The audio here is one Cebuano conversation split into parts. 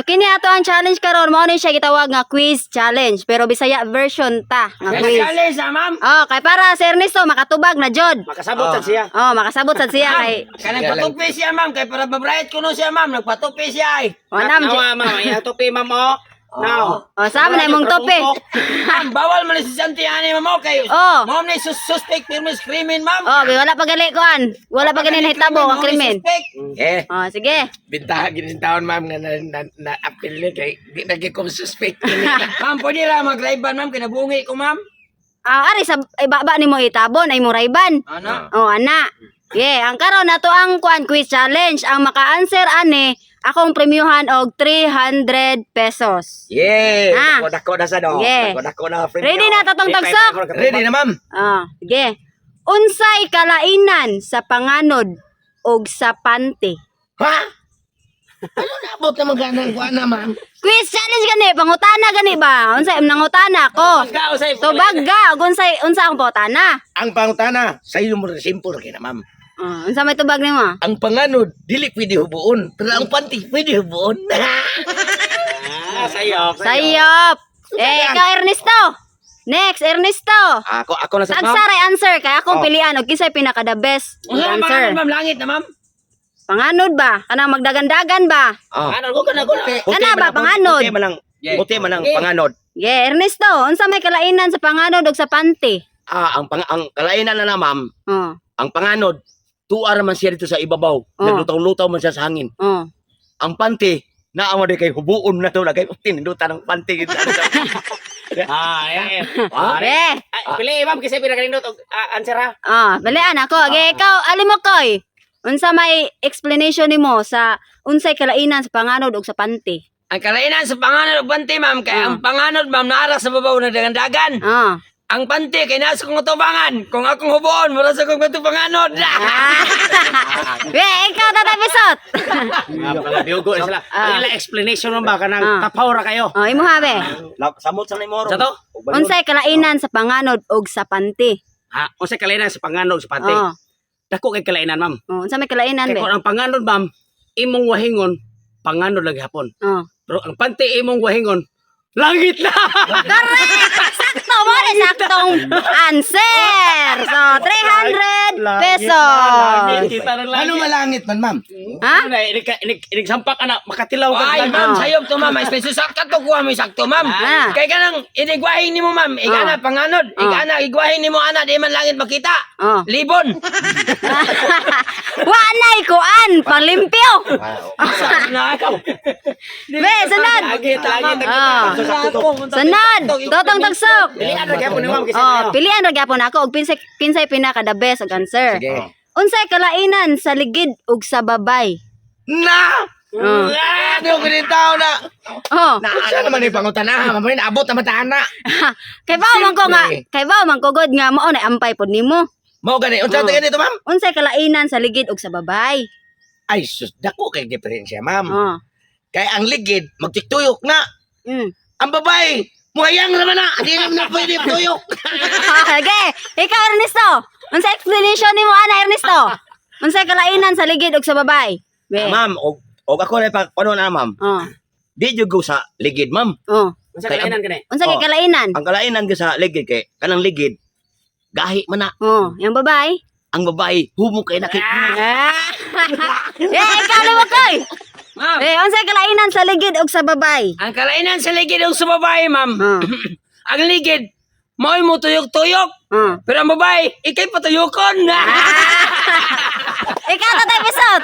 So kini ato ang challenge karon, mao ni siya gitawag nga quiz challenge, pero Bisaya version ta nga Quiz quiz. challenge ah, ma'am. Oh, kay para si Ernesto makatubag na jud. Makasabot sad siya. Oh, makasabot sad siya kay Kay nagpatupi siya, ma'am. Kay para mabright ko no siya, ma'am. Nagpatupi siya ay. Wala man. Nawa, ma'am, iyang tupi, ma'am, oh. Now. Oh, sama na imong tope. Ma'am, bawal man si Santi ani, ma'am. Okay. Oh. Ma'am, ni suspect pirmi screaming, ma'am. Oh, bi wala pa gali kuan. Wala pa gani nahitabo ang krimen. Suspect. Eh, Oh, sige. bintaha gini taon, ma'am, nga na appeal ni kay di na gyud ko suspect kini. Ma'am, pwede ra mag-raiban, ma'am. Kay nabungi ko, ma'am. Ah, ari sa ibaba nimo itabon ay mo rayban. Ano? Oh, ana. Yeah, ang karon nato ang kuan quiz challenge. Ang maka-answer ani akong premyuhan og 300 pesos. Yeah, Ah. dako dako na sa no. Yeah. Dako dako na friend. Ready na tatong tagsok? Ready na, ma'am. Ah, sige. Unsay kalainan sa panganod og sa panty? Ha? Ano naabot na magkanang kuan na, ma'am? Quiz challenge gani, pangutana gani ba? Unsay nangutana ko? Tubag ga og unsay unsa ang pangutana? Ang pangutana sa iyo mo simple kay na, ma'am. Ah, unsa may tubag nimo? Ang panganod dili pwede hubuon, pero ang panty pwede hubuon. Ah, sayop. Sayop. Eh, ikaw, Ernesto. Next, Ernesto. Ako ako na sa ma'am. Tagsa ray answer kay akong Oh. pilian og kinsay pinaka the best Unsa ang answer. panganod, ma'am? Langit na, ma'am. Panganod ba? Kanang magdagandagan ba? Ah. Ano ko kana ko. Kana ba, panganod? Puti man ang puti man ang panganod. Yeah, Ernesto, unsa may kalainan sa panganod og sa panty? Ah, ang kalainan na na, ma'am, Oh, ang panganod tuar man siya dito sa ibabaw. Oh. Naglutaw-lutaw man siya sa hangin. oh. Ang panty na ang kay hubuon na to lagay tinindutan ng panty. Ah, eh. Ah, Eh, pili, ma'am, kasi pinakanindot og answer ha. ah, balian ako. Okay, ikaw, Alimokoy. Unsa may explanation nimo sa unsay kalainan sa panganod og sa panty? Ang kalainan sa panganod ug panty, ma'am. Kay ang panganod, ma'am, naara sa babaw nagdagandagan. Ah. Ang panty kay nasa kong atubangan. Kung akong hubuon, mura sa kong atubanganod. Ah. Eh, ikaw, Tatay Pisot. Biugo na sila. Ah. Ang ilang explanation man ba kanang Ah. tapaw ra kayo. Oh, imo ha be. Samot sa nimo. Sa to? Unsay kalainan sa panganod og sa panty? Ha, unsay kalainan sa panganod sa panty? Oh. Dako kay kalainan, ma'am. Oh, unsa may kalainan Kay be? kung ang panganod, ma'am, imong wahingon, panganod lagi hapon. Oh. Pero ang panty imong wahingon, langit na. Correct! Sakto mo rin, saktong answer. So, 300 pesos. Kita na Ano malangit man, ma'am? Ha? Ano na, inig sampak ana makatilaw ka. Ay, ma'am, sayop to, ma'am. Ay, special sakto to kuha mo sakto, ma'am. Ah. Kay kanang inigwahin nimo, ma'am. Igana panganod. Igana igwahin nimo ana di man langit makita. Oh. Libon. Wa nay kuan, palimpyo. Na ako. Be, sunod. Langit, langit. Ah. Sunod. Totong tagsok. Pilian ra gyapon ni ma'am kasi Oh, kayo. pilian ra gyapon ako og kinsay kinsay pinaka the best og answer. Sige. Unsay kalainan sa ligid ug sa babay? Na! Oh. Ano gini tao na? Oh. Unsa naman ni pangutana, ma'am? Naabot na man na. Kay ba man ko nga, kay ba man ko god nga mao na ampay pod nimo. Mao gani, unsa Oh. ta ganito, ma'am? Unsay kalainan sa ligid ug sa babay? Ay sus, dako kay diferensya, ma'am. Oh. Kay ang ligid magtiktuyok na. Ang babae, muhayang naman na. Di naman na pwede tuyok. Okay, ikaw, Ernesto. Unsa explanation nimo ana, Ernesto? Unsay kalainan sa ligid ug sa babay? Be. Ah, ma'am, og ako na pa kuno na, ma'am. Oh. Di jud go sa ligid, ma'am. Oh. Unsa kalainan kani? Unsa kay Oh. kalainan? Ang kalainan gyud sa ligid kay kanang ligid gahi man na. Oh, yung babay. Ang babae humo kay nakit. Ah. Eh, ikaw na koy. Ma'am, Eh, unsay kalainan sa ligid ug sa babay? ang kalainan sa ligid ug sa babae, ma'am. Oh. Ang ligid, mao'y mo tuyok-tuyok. Oh. Pero ang babae, ikay patuyokon. Ikaw, Tatay Pisot.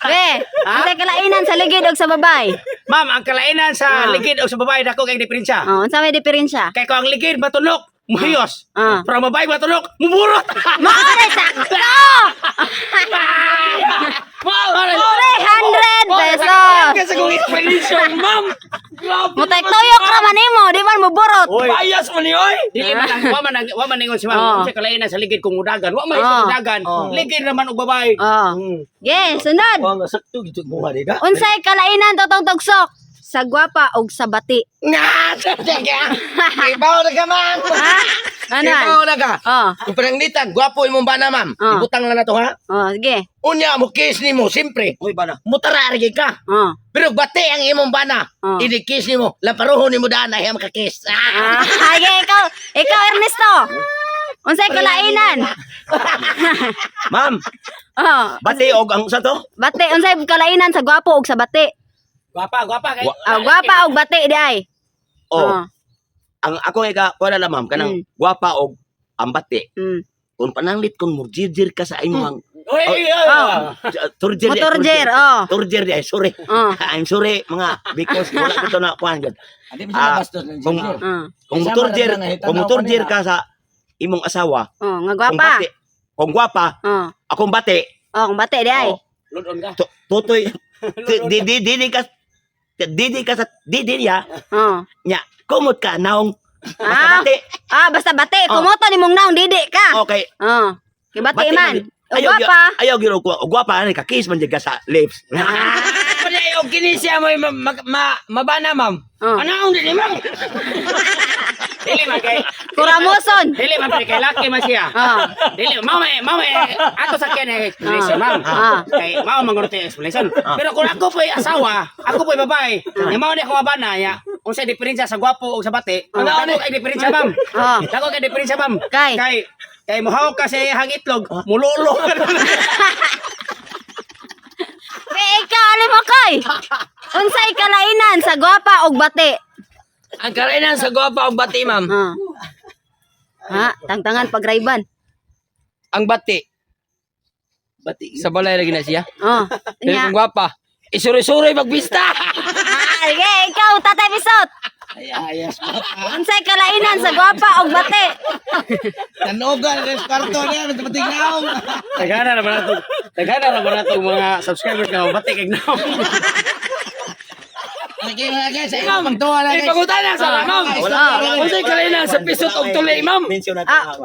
Be, unsay kalainan sa ligid ug sa babay? Ma'am, ang kalainan sa Ah. ligid o sa babae dako kay diferensya. Oh, unsa may diferensya? Kay kung ang ligid matunok, muhiyos. Ah. Pero ang babae matunok, muburot. Mao na sakto. 300 pesos. Kasi kung explanation, ma'am. Grabe. Mutay tuyok ra man nimo, di man mo borot. Oy. Bias mo ni oy. Dili man ang wa man ingon si ma'am. Oh. Unsa kalainan sa ligid kung udagan? Wa man sa Oh. udagan. Ligid naman og babae. Oh. Yeah, sunod. Wa nga sakto gito mo di ka. Unsay kalainan totong tugsok? sa gwapa og sa bati? Nga, sige. Ibaw na ka, ma'am. Ha? Ano? Ibaw na ka. Oh, Kung pananglitan, gwapo imong bana, ma'am. Ah. Ibutang lang na to, ha? Oh, sige. Unya, mo kiss nimo, siyempre. Uy, bana. Mutara rin ka. Oh. Pero bate ang imong bana. Ah. Ini-kiss nimo, lamparohon nimo daan ay makakiss. Ah. Ah, sige, ikaw Ernesto. Unsay kalainan? Ma'am, Oh, bati og ang sa to? bati, unsay kalainan sa gwapo og sa bati? Gwapa, gwapa kay. Ah, gwapa og bati di ay. Oh, ang ako ika kuha na lang, ma'am, kanang gwapa og ang bati. Kung pananglit kung murjirjir ka sa imong Uy, uy, uy. Oh. Turjir. Motorjer, oh. Turjir di ay, sorry. Oh. I'm sorry mga because wala ko to na kuan gud. Adi Ah, kung kung Sama motorjer, lang na, hitanaw kung motorjer kanina. ka sa imong asawa, Oh, nga kung gwapa. bati, kung gwapa, Oh. akong bati, Oh, kung bati di ay. Oh. Ludon ka. Tutoy di di di di ka di di ka sa di di niya, Oh. nya kumot ka naong basta Ah. bati. Ah, basta bati, Oh. kumoto ni mong naong didi ka. Okay. Oh. Kay bati man. O Ayaw, gwapa. Ayaw gyud ko, og gwapa ani ka kiss man jud ka sa lips. Pwede og kini siya mo mabana, ma'am. Oh. Ano ang dili, ma'am? Dili man kay Kuramoson. Dili man pre, kay laki man siya. Oh. Dili, mao may mao may ato sa kanya explanation, ma'am. Ah. Kay mao man gud explanation. Pero kung ako po'y asawa, ako po'y babae, nya mao ni ako mabana nya. Unsay diferensya sa gwapo ug sa bati? Ano ano kay diferensya, ma'am? Ah. Dako kay diferensya, ma'am. Kay? Kay kay mohawk ka sa iyang itlog, mulolo ka. Be, ikaw alim mo koy. Unsay kalainan sa gwapa og bati? Ang kalainan sa gwapa ug bati, ma'am. Ah. Ha, tangtangan pagrayban. Ang bati Bati. sa balay lagi na siya. Oh. Pero Nya. kung gwapa, isuri-suri magbista. Ah, sige, ikaw Tatay Pisot. Ay, ayas. Unsay kalainan sa gwapa og bati? Tanogan res kwarto na, bating naong. Tagana naman nato. Tagana naman nato mga subscribers nga bati kay naong. Lagi lagi sa imong magtuwa na Eh, guys. pangutana sa ma'am. Wala. Unsay kalainan sa pisot og tuli, ma'am? Mention natin. Ah.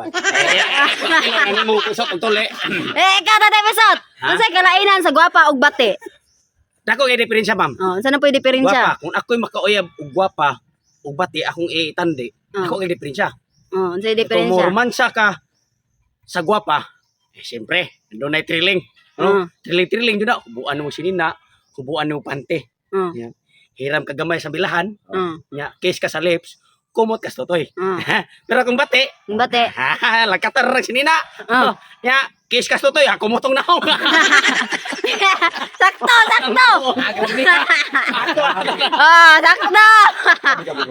Ano mo pisot og tuli? Eh, ikaw Tatay Pisot. Unsay kalainan sa gwapa og bati? Dako kay diferensya, ma'am. Oh, unsa na po yung diferensya? Gwapa, kung ako'y makauyab og gwapa og bati akong itandi, dako kay diferensya. Oh, unsay Kung diferensya? romansa ka sa gwapa, eh siyempre, doon ay thrilling. Ano? Thrilling-thrilling doon na. Hubuan mo sinina, hubuan mo pante. Oh, Yan. Hiram ka gamay sa bilahan, oh, nya, kiss ka sa lips, kumot ka sa totoy. oh. Pero kung bati, Ang bati. ha, lagkatar ang sinina. Oh. Nya, kiss ka sa totoy, ha, kumutong na ako. Sakto, sakto. Oh, sakto.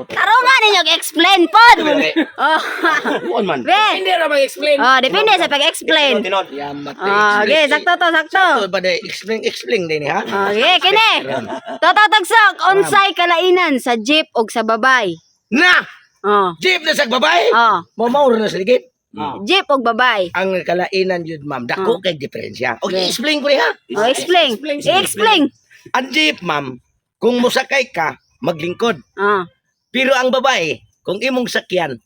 Tarungan ninyo explain pod. Oh. Buon man. Be. Hindi na mag-explain. Oh, depende sa pag-explain. Tinon. Yamat. Oh, okay, sakto to, sakto. Sakto ba day explain explain din ha? Okay, kini. Toto tagsok, unsay kalainan sa jeep og sa babay? Na! Oh. Jeep na sa babay. Oh, Mamaw na sa ligid. Jeep og babay. Ang kalainan yun, ma'am, dako kay diferensya. Okay, explain ko ni ha. Oh, explain. I-explain. Ang jeep, ma'am, kung musakay ka, maglingkod. Oh. Pero ang babae, kung imong sakyan,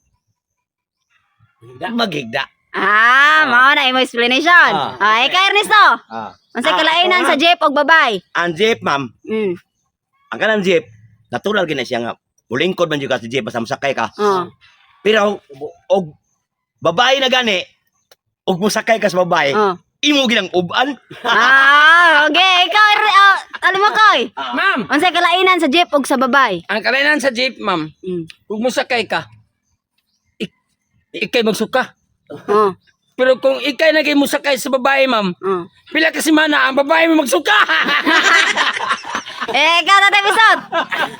maghigda. Ah, mao na imo explanation. Ah. Ah, ikaw Ernesto. Ah. Unsay kalainan sa jeep og babay? Ang jeep, ma'am, ang kanang jeep, natural gina siya nga. Mulingkod man jud ka sa jeep basta mosakay ka. Oh. Pero og babae na gani, og mosakay ka sa babae, Oh. imo ginang uban. Ah, okay. Ikaw, oh, alam mo, Koy. Ma'am, Unsay kalainan sa jeep og sa babay? ang kalainan sa jeep, ma'am, kung musakay ka, ikay magsuka. Oh. Pero kung ikay naging musakay sa babae, ma'am, Oh. pila kasi mana ang babae mo magsuka. Eh, ikaw, Tatay Pisot.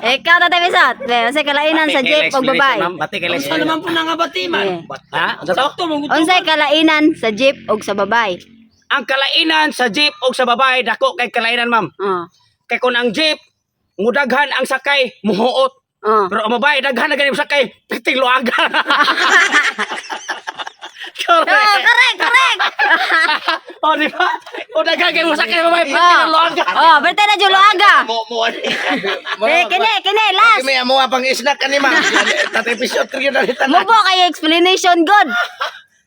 Ikaw, Tatay Pisot. Eh, unsay kalainan sa jeep og babay? Bati kay Ano naman po na nga bati, man? Eh. Ha? Sakto mo. Unsay kalainan sa jeep og sa babay? Ang kalainan sa jeep o sa babae, dako kay kalainan, ma'am. Oh. Kay kung ang jeep, mudaghan ang sakay, muhuot. Oh. Pero ang babae, daghan na ganim sakay, piting luaga. Oh, Correct. correct, correct. O, di ba? O, daghan kay mo sakay, babae, piting luaga. Oh, berte na jud luaga. Mo mo. Eh, kini, kini, last. Okay, may amuha pang snack ka ni ma'am. Tatay Pisot, kaya na rin tanan. Mubo kayo explanation good.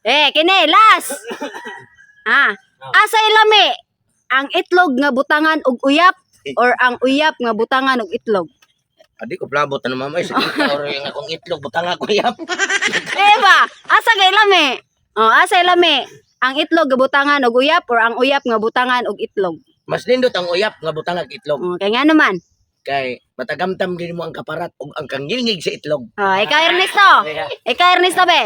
Eh, kini, last. Ah, asay lami ang itlog nga butangan og uyap or ang uyap nga butangan og itlog? Adi ko plabot ano, mama, sa kita or yung akong itlog butang ako yap. Eh ba? Asa kay lami? Oh, asa lami? Ang itlog gabutangan og uyap or ang uyap nga butangan og itlog? Mas nindot ang uyap nga butang ag itlog Oh, kay nga naman. kay matagamtam gid mo ang kaparat ug ang kangilngig sa itlog. Oh, ikaw, Ernesto. Ikaw, Ernesto be.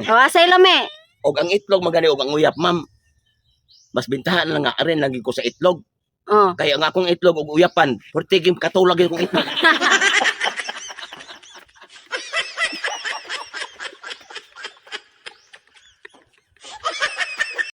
Oh, asa lami? Og ang itlog magani og ang uyap, ma'am. Mas bintahan lang nga rin lagi ko sa itlog. Oh. Kaya ang akong itlog og uyapan, perti gyud katulag gyud kong itlog.